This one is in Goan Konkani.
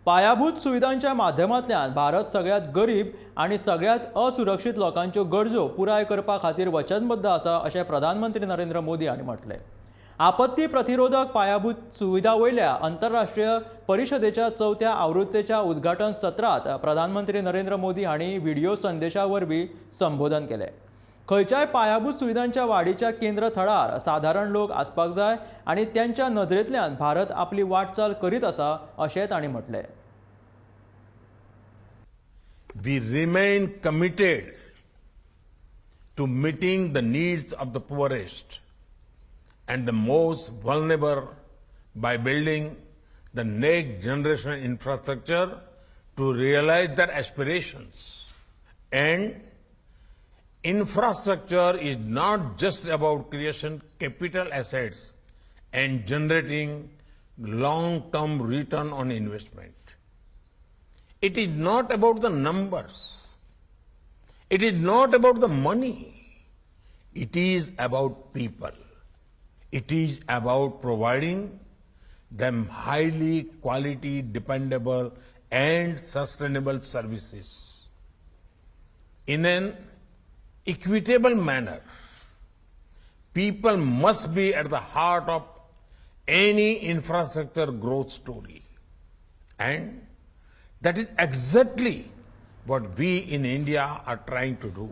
पायाभूत सुविधांच्या माध्यमांतल्यान भारत सगळ्यात गरीब आनी सगळ्यात असुरक्षीत लोकांच्यो गरजो पुराय करपा खातीर वचनबद्ध आसा, अशें प्रधानमंत्री नरेंद्र मोदी हांणी म्हटलें. आपत्ती प्रतिरोधक पायाभूत सुविधा वयल्या आंतरराष्ट्रीय परिशदेच्या चवथ्या आवृत्तेच्या उद्घाटन सत्रांत प्रधानमंत्री नरेंद्र मोदी हांणी व्हिडिओ संदेशा वरवीं संबोधन केलें. खंयच्याय पायाभूत सुविधांच्या वाडीच्या केंद्र थळार सादारण लोक आसपाक जाय आनी त्यांच्या नदरेंतल्यान भारत आपली वाटचाल करीत आसा, अशें तांणी म्हटलें. We remain committed to meeting the needs of the poorest and the most vulnerable by building the next generation infrastructure to realize their aspirations. And infrastructure is not just about creation capital assets and generating long-term return on investment. It is not about the numbers. It is not about the money. It is about people. It is about providing them highly quality, dependable, and sustainable services in an equitable manner. People must be at the heart of any infrastructure growth story. And that is exactly what we in India are trying to do.